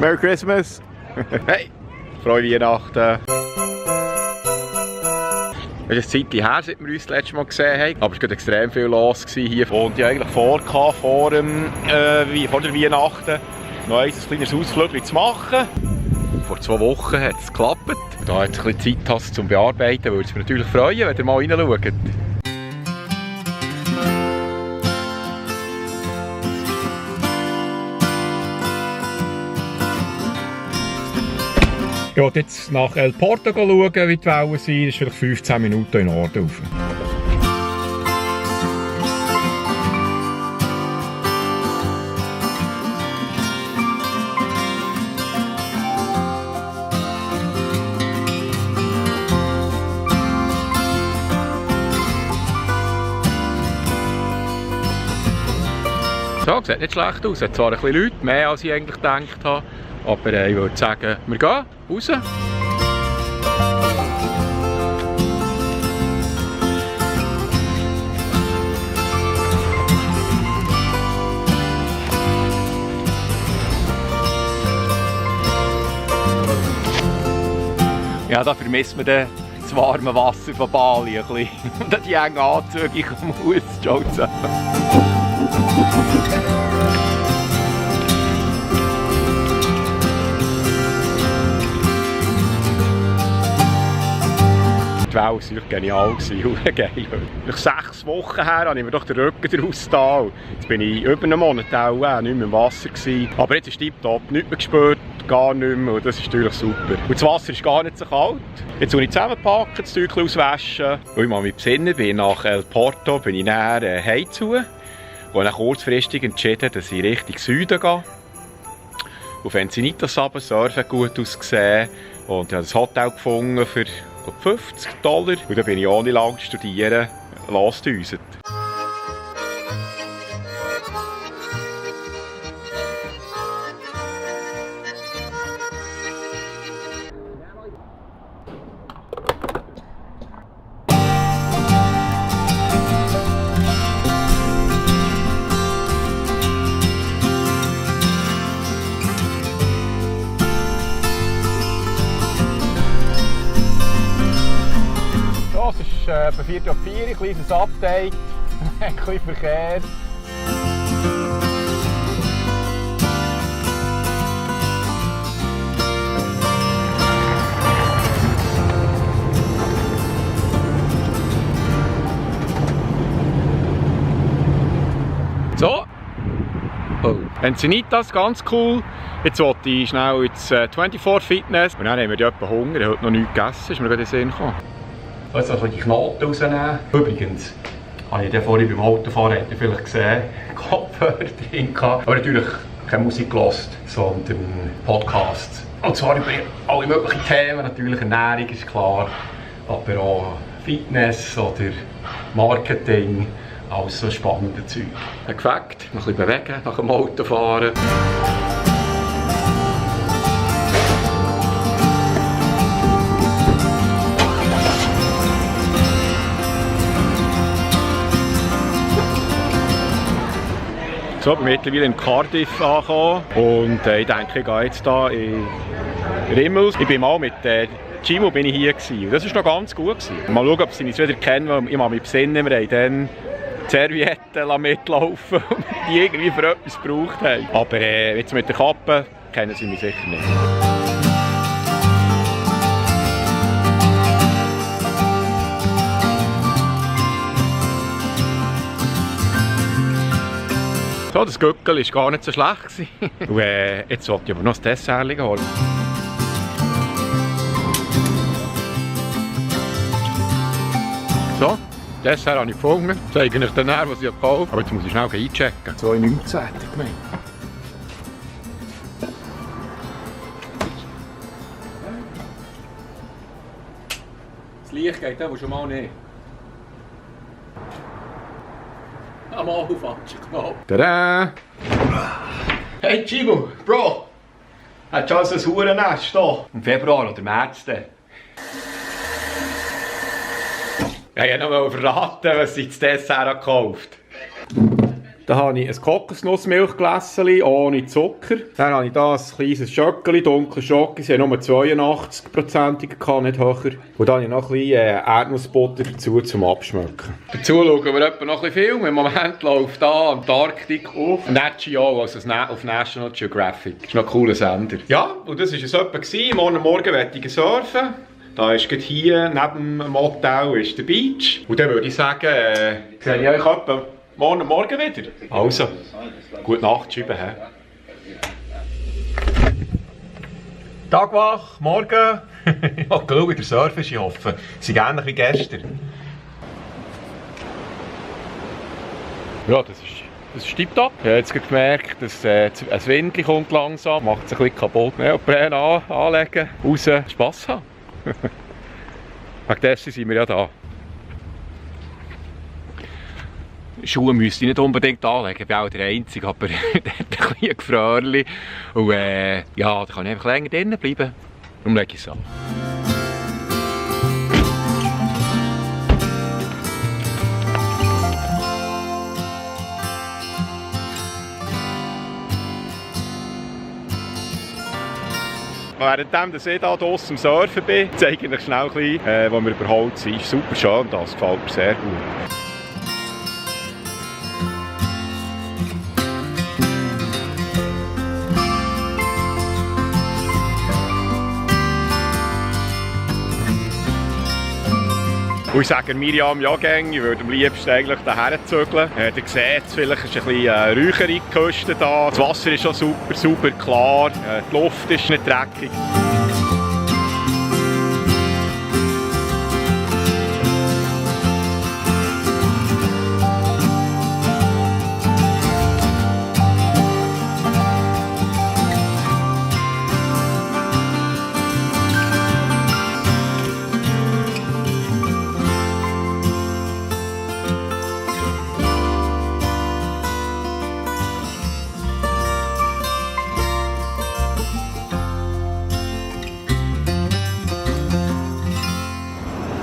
Merry Christmas! Hey! Frohe Weihnachten! Es ist ein Zeitchen her, seit wir uns das letzte Mal gesehen haben. Aber es war extrem viel los hier. Und ich hatte eigentlich vor der Weihnachten noch ein kleines Ausflug zu machen. Vor 2 Wochen hat es geklappt. Da hat es ein bisschen Zeit zum Bearbeiten, würde es mich natürlich freuen, wenn ihr mal reinschaut. Ich wollte jetzt nach El Porto schauen, wie die Wellen sind. Das ist vielleicht 15 Minuten in Norden rauf. So, sieht nicht schlecht aus. Es hat zwar ein bisschen Leute, mehr als ich eigentlich gedacht habe. Aber ich würde sagen, wir gehen raus. Ja, da vermisst man das warme Wasser von Bali ein bisschen. Und die engen Anzüge, ich muss schon zusammen. Die Welle war wirklich genial, geil. Nach 6 Wochen her habe ich mir doch den Rücken daraus getan. Jetzt bin ich über einen Monat auch nicht mehr im Wasser gewesen. Aber jetzt ist tipptopp, nichts mehr gespürt, gar nicht mehr. Und das ist natürlich super. Und das Wasser ist gar nicht so kalt. Jetzt muss ich zusammenpacken, das Zeug auswaschen. Und ich mich besinnen, bin nach El Porto bin ich näher heimzu. Und dann kurzfristig entschieden, dass ich Richtung Süden gehe. Auf Encinitas runter, Surfen gut ausgesehen. Und ich habe ein Hotel gefunden für $50. Und dann bin ich ohne lang studieren losgedüset. Es ist etwa 4 ab 4, ein kleines Update, ein bisschen Verkehr. So, oh. Encinitas, ganz cool. Jetzt wollte ich schnell ins 24 Fitness. Und dann haben wir etwa Hunger, ich habe heute noch nichts gegessen, ist mir gerade in den Sinn gekommen. Jetzt also die Knoten rausnehmen. Übrigens, habe ich vorhin beim Autofahren vielleicht gesehen, Kopfhörer drin gehabt. Aber natürlich keine Musik gehört, sondern Podcasts. Und zwar über alle möglichen Themen, natürlich Ernährung ist klar, aber auch Fitness oder Marketing, alles so spannende Zeug. Ein Gefakt, noch ein bisschen bewegen nach dem Autofahren. So, ich bin mittlerweile in Cardiff angekommen und ich denke, ich gehe jetzt hier in Rimmels. Ich bin mal mit Gimo bin ich hier gewesen. Das war noch ganz gut gewesen. Mal schauen, ob sie mich wieder kennen, weil ich mich besinnen, wir haben dann Servietten mitlaufen und die irgendwie für etwas gebraucht haben. Aber jetzt mit der Kappe kennen sie mich sicher nicht. So, das Gückel war gar nicht so schlecht. Und, jetzt wollte ich aber noch das Dessert holen. So, das Dessert habe ich gefunden. Ich zeige euch dann, was ich gekauft habe. Aber jetzt muss ich schnell einchecken. 2,19 hätte ich gemeint. Das Licht geht aber schon mal nicht. Am falschen Knopf. Tada! Hey Gimo, Bro! Hast du schon so ein Hurennest hier? Im Februar oder März dann? Ich wollte noch verraten, was ich das Dessert gekauft habe. Da habe ich ein Kokosnussmilchgläschen ohne Zucker. Dann habe ich hier ein kleines Schöckeli, dunkle Schoki. Sie haben nur 82%, nicht höher. Und dann habe ich noch ein bisschen Erdnussbutter dazu zum Abschmecken. Dazu schauen wir etwa noch ein bisschen Film. Im Moment läuft hier Antarktik auf Nat Geo, also auf National Geographic. Das ist noch ein cooler Sender. Ja, und das war es etwa. Morgen werde ich surfen. Da ist gerade hier neben dem Motel ist der Beach. Und dann würde ich sagen, sehe ich euch etwa morgen wieder. Also, gute Nacht, Schübe. Tagwach, morgen. Ich habe geschaut, wie der Surf ist, ich hoffe. Sie sind ähnlich wie gestern. Ja, das ist tipptopp. Ich habe jetzt gemerkt, dass ein Windchen kommt langsam, macht es ein bisschen kaputt. Neopren anlegen, raus, Spass haben. Wegen dessen sind wir ja da. Schuhe müsste ich nicht unbedingt anlegen, ich bin auch der Einzige, aber der hat ein bisschen Gefrierchen. Und ja, da kann ich einfach länger drinnen bleiben. Darum lege ich es an. Währenddem ich hier draussen am Surfen bin, zeige ich euch schnell ein bisschen, wo wir überholt sind. Ist super schön, das gefällt mir sehr gut. Und ich sage Miriam ja gäng, ich würde am liebsten eigentlich daher zügeln. Ihr seht es, vielleicht ist ein bisschen räuchere Küste da. Das Wasser ist schon super klar, die Luft ist nicht dreckig.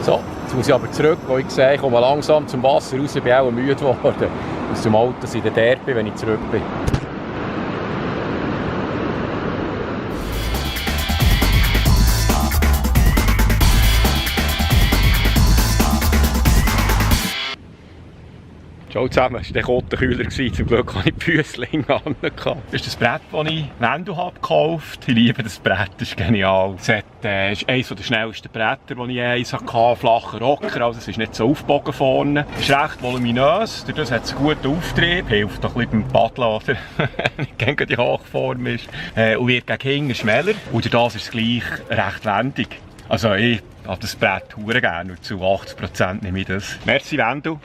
So, jetzt muss ich aber zurück, wo ich sehe, ich komme langsam zum Wasser raus, ich bin auch müde geworden. Aus dem Auto sind ich dort bin, wenn ich zurück bin. Ciao zusammen, das war der Kottenkühler, zum Glück hatte ich die Füßlinge an. Das ist das Brett, das ich Wendo gekauft habe. Ich liebe das Brett, das ist genial. Es ist eines der schnellsten Bretter, die ich eins hatte, flacher Rocker, also es ist nicht so aufgebogen vorne. Es ist recht voluminös, dadurch hat es einen guten Auftrieb, hilft auch ein bisschen beim Paddeln, oder? Nicht gegen die Hochform ist. Und wird gegen hinten schneller und durch das ist es gleich recht wendig. Also ich habe das Brett sehr gerne und zu 80% nehme ich das. Merci Wendo.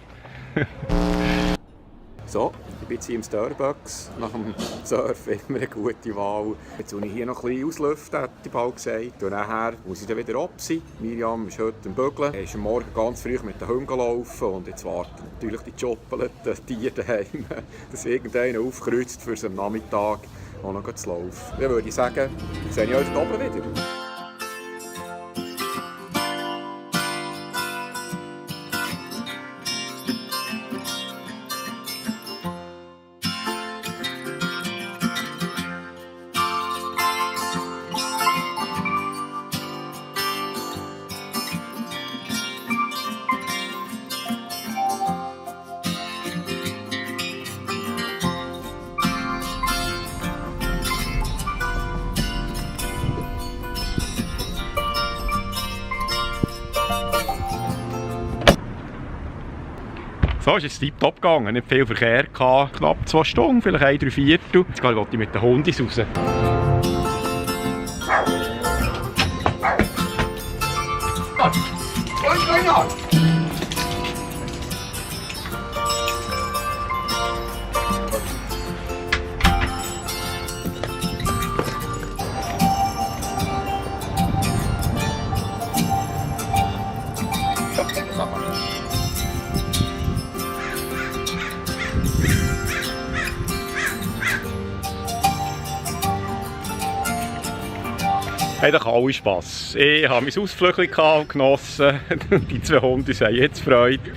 So, ich bin jetzt hier im Starbucks. Nach dem Surfen immer eine gute Wahl. Jetzt muss ich hier noch ein bisschen auslüften, hat die bald gesagt. Und nachher muss ich dann wieder ab sein. Miriam ist heute am Bügeln. Er ist am Morgen ganz früh mit den Hunden laufen. Und jetzt warten natürlich die Joppelten, die Tiere daheim, dass irgendeiner aufkreuzt für so einen Nachmittag auch noch zu laufen. Dann würde ich sagen, sehe ich euch da oben wieder. So ist es tiptop gegangen, nicht viel Verkehr gehabt, knapp 2 Stunden, vielleicht 1 3/4. Jetzt wollte ich mit den Hunden raus. Hey, da kann alles Spass. Ich habe mein Ausflügel genossen. Die 2 Hunde haben jetzt Freude.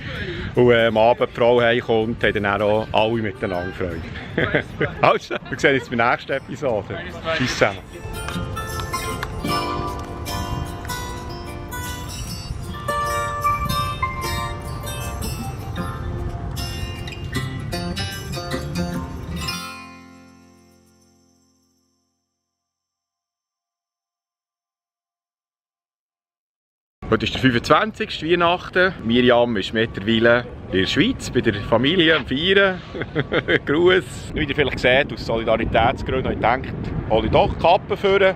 Und am Abend die Frau heimkommt, haben dann auch alle miteinander Freude. Also, wir sehen uns in der nächsten Episode. Tschüss zusammen. Heute ist der 25. Weihnachten. Miriam ist mittlerweile in der Schweiz, bei der Familie am Feiern. Gruß. Wie ihr vielleicht seht, aus Solidaritätsgründen habe ich gedacht, hole ich doch die Kappe vor.